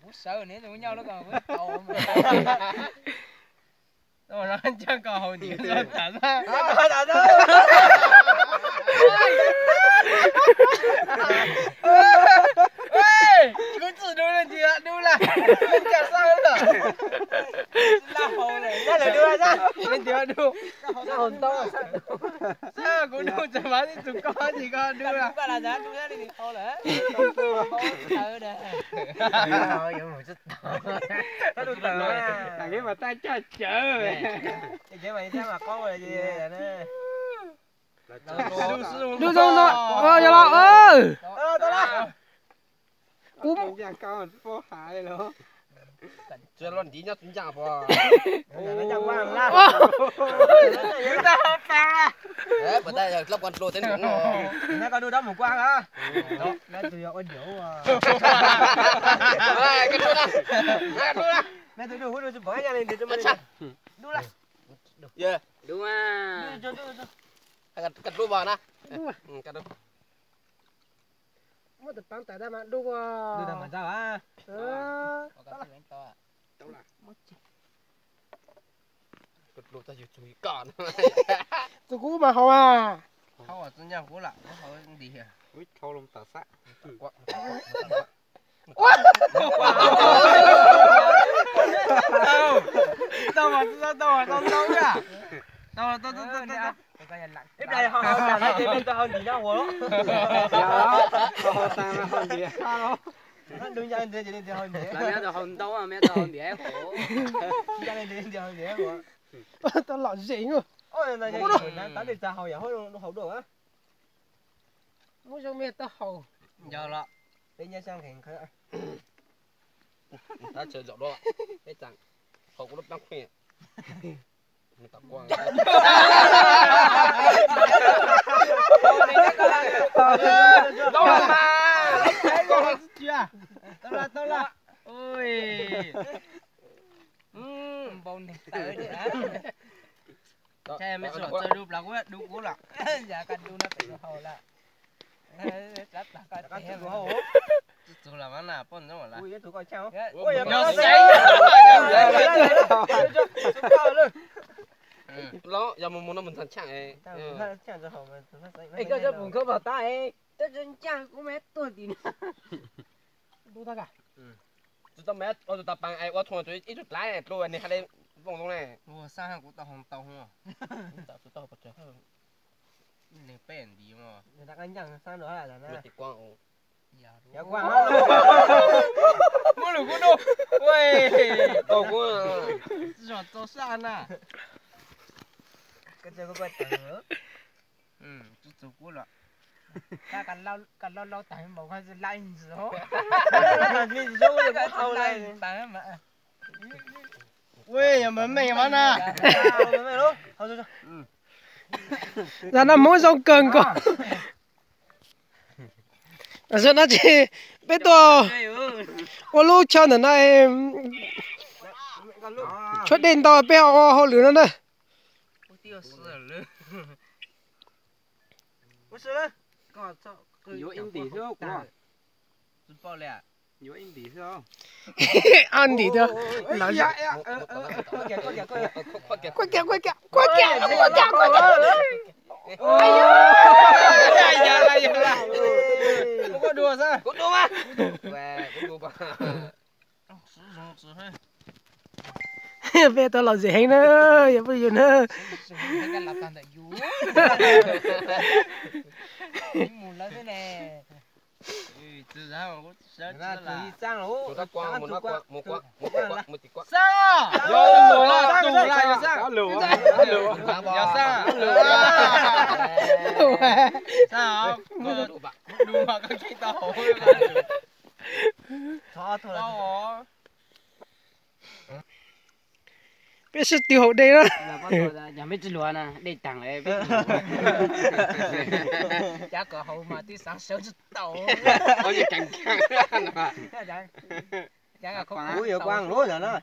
Kuv sawv ne, kuv nyob lub ko kuv tau. Ncaj ko haus ntim. Kuv txawm dub leej twg dub lawm, cas xab lawm. Leej twg dub, xab kuv dub tseem mas ib tug koj tsis koj dub lawm. Mas tab coj cawv. Dub zoo no, yog los. Kuv los ntiv nyob tus ncaj pos. Muab tus paab tas dab mas dub. Tus kuv mas haus mas. Tau lom zem. Muab zoo me tau haus. Npau neeg tawv. Dub kuv los. Txug los mas na poj ntxoog lawm. Los yog mus mus no mus ntxhov tshaj. Koj tsis pum khaub pag tab, koj tsis ncaj kuv mas tuag tim no. Tsis tau me ua tus tau paa ua thuam ib tug dlaab dlua nwg hab le vooj zoo ne. Xaab kuv tau hoo tau. Nws peb ntiv mas. Muab lug kuv dub. Zog txaus sab na. Txug kuv los. Koj laub laub taag npaum koj lab ntsis. Ua yog meej mas na. Zag no Hmoob zoo kawg nkaus. Tam sim no ces peb tuaj ua lub chaw ntawm no, tshuab dej ntau peb ho ua hauj lwm no na. Yuav ib ntim xwb kuv. Yuav ib ntim xwb. Ob ntim thiab. Kuaj kiag, kuaj kiag, kuaj kiag, kuaj kiag, kuaj kiag. Kuv dua xwb. Peb tau lom zem heev na, yog peb yug na. Peb sib tw haus dej na. Yog meb tsis luag na, dej taag lawm. Cav kom haus mas twb xaav sawv tsis tau. Kuv yuav kuaj lub ntawd na.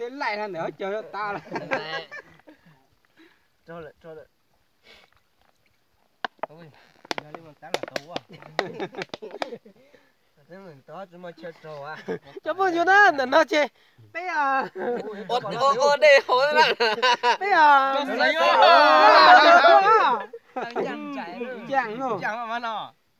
tej laij no ntawm qhov cag tas lawm. Cov phooj ywg na, ntawm no ces peb ua dej haus na. Peb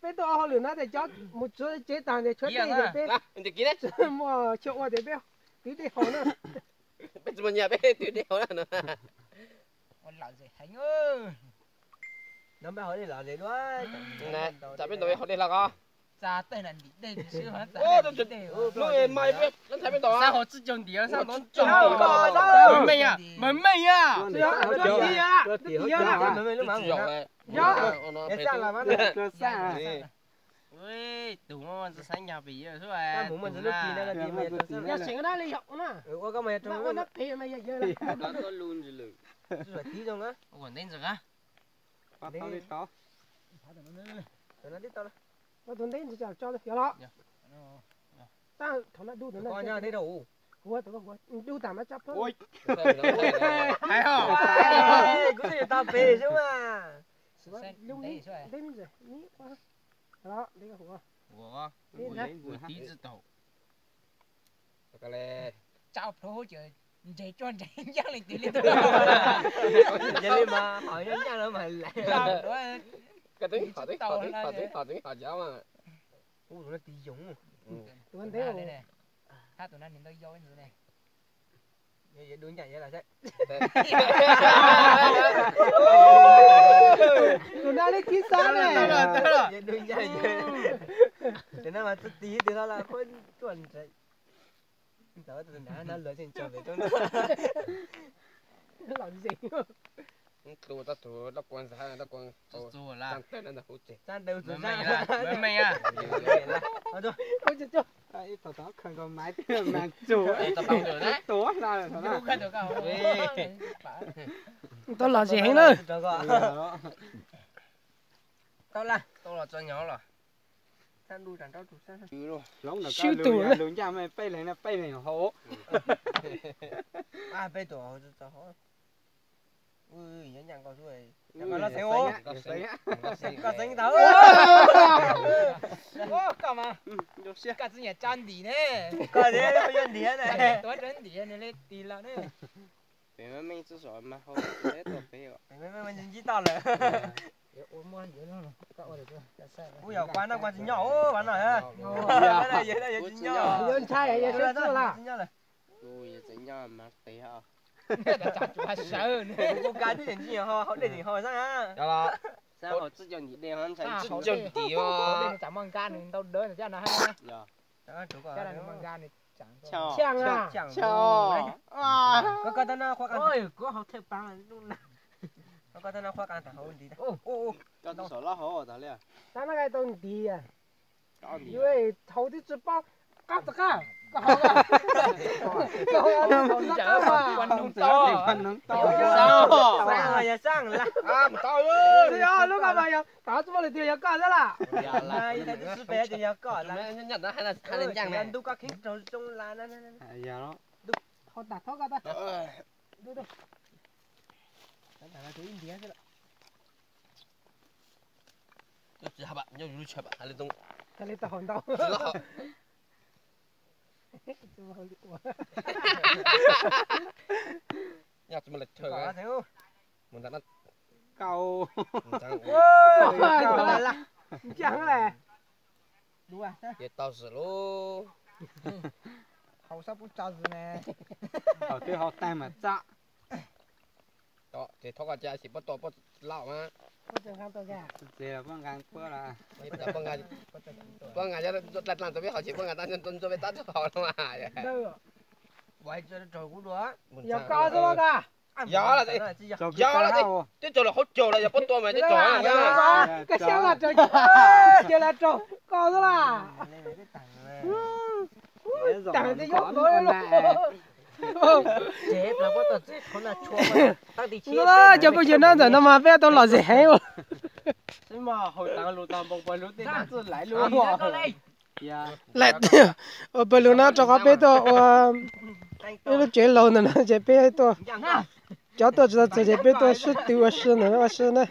peb tuaj hauj lwm no ces cov mus tsuav tsev tag ces tshuav dej ces peb muaj chaw ua ces peb twb dej haus na. Peb tsis muaj nyiaj peb twb dej haus na. Tsam peb ntaus haus dej hlo ko. Lub mas peb ntaus, meej, meej, tus na li yog na. Ua nab qis mas yog yawg lawm. Ua ntev ntxiv a. Ua tus ntev ntxiv tso yog los. Tab thaum no dub tus no, dub tas mas tso plhuav. Kuv twb yuav tau pem xwb mas. Lub ntev ntxiv, ntev ntxiv. Ua tib tsis tau. Tsau plhuav ces ntseg tsuag ntseg ncaj li twg li. Yog li mas ho nyob ncaj lawm mas lawm. Koj twb hom, twb hom, twb hom, twb hom cov mas. Tus no tis yoov. Tus no ntev. Hab tus no nws ntau yau ntxiv ne. Yog dub ncaj yog lawm. Tus no li thib xab ne. Yog dub ncaj. Tus no mas txog tis twg los lawm, qhuab tuaj ntshe. Ntawd tus nrad no lawv tseem tso pem roob ntag. Los zeeg. Txus txus lawm. Txaj ntawd tus meej, meej a. Ib tau tau khaws nkaus maiv twb mas tsuag tuav hla lawm. Tau los zeeg heev na. Tau los txog nyob los. Sib tus lug ncaj me peb leeg no, peb leeg hauv. Peb tus hauv txog hauv. Nyob ncaj nkaus xwb. Koj xeev ntag. Koj mas, koj txwj nyiam tsa ntim ne. Koj thiab yog ntim ne. Tuav tsa ntim nws li tis lawm ne. Pem meej meej txoj saum mas hau, pem meej meej ntsib toj lawm. Kuv yog kuv no kuv tsis nyob, kuv no yog tsis nyob. Yuav ntshai yog seb txuj lawm. Kuv yog tsis nyob mas qias. Kuv kav twb tseem ntsig ho hauv dej tseem ho xab na. Xab hauv tsib caug ntiv dej, tsib caug ntiv os. Tsam muaj nkaj nws ntau dawb caj no. Caj no nws muaj nkaj nws tsam. Koj koj tau no qhuab qas, koj tau no qhuab qas tau hauv ntiv. Koj tau saum lab hauv tas li. Tab no tau ntiv. Yus hauv twb tsis paub qab txog qab. Koj hauv, koj hauv, lub koj mas yog, tom tsis muaj leej twg yog koj xwb lawm. Yog koj, ntuj koj kheev raug zoo las. Thauj tas thauj koj tas. Nyob tsis hab, nyob lub tshawb hab li tau hauv ntau. Nyob tsis muaj leej twg. Mus ntag. Kau. Ntseeg le. Ces tau sim lub. Hauv sab pub tso zus ne. Hauv twb hauv tag mas txaj. Ces thov koj cia xim puab tua puab lauj mas. Ces puab nqa puab la. Puab nqa dlaj dlaj rau peb hauv ces puab nqa tab ntsuab peb tab rau hauv no mas. Yog koj xwb los koj. Yog, yog, twb tsaug los hauv caug los yog puab tua mas twb tsaug. Koj xyab los raug, ces los raug koj xwb la. Tag twb yob koj. Cov phooj ywg no ntawm no mas peb tau lom zem heev. Ua pawg lug no rau qhov peb tuaj ua ib lub tsev laug ntawm no ces peb tuaj, cov tuaj tsis tau txog ces peb tuaj sib tw ua si ntawm no ua si na.